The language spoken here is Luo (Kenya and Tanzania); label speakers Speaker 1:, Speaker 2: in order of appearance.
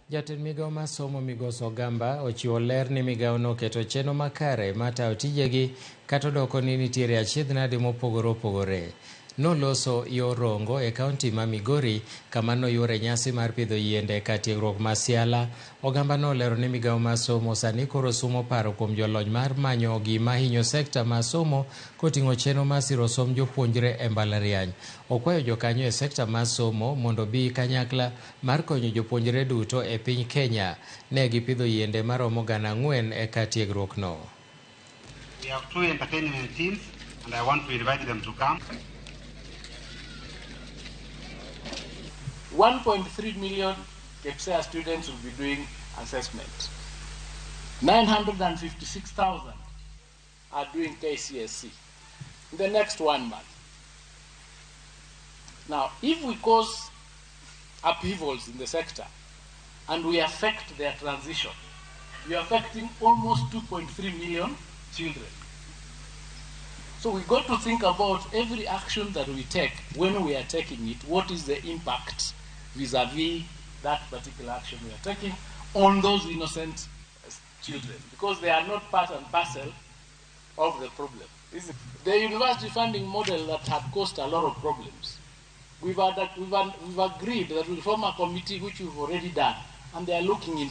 Speaker 1: Jatend migao mar somo Migosi Ogamba ochiwo ler ni migao no oketo chenro makare mar tayo tijegi kata odoko ni nitiere achiedh nade mopogore opogore. Noloso yo Rongo e kaunti ma Migori kama noyuore nyasi mar pidho yiende kar tiegruok ma Siala. Ogamba nolero ni migao mar somo sani koro sumo paro kuom jolony mar manyo gima hinyo sekta mar somo koting'o chenro mar siro somb jopuonjre e mbalariany. Okwayo jokanyo e sekta mar somo mondo obi kanyakla mar konyo jopuonjre duto e piny Kenya. Ne gipidho yiende maromo 4,000 e kar tiegruok no.
Speaker 2: We have two entertainment teams and I want to invite them to come.
Speaker 3: 1.3 million KPSEA students will be doing assessment. 956,000 are doing KCSE in the next 1 month. Now, if we cause upheavals in the sector and we affect their transition, we are affecting almost 2.3 million children. So we got to think about every action that we take, when we are taking it, what is the impact vis-a-vis that particular action we are taking on those innocent children, because they are not part and parcel of the problem. The university funding model that had caused a lot of problems, we've agreed that we'll form a committee, which we've already done, and they are looking into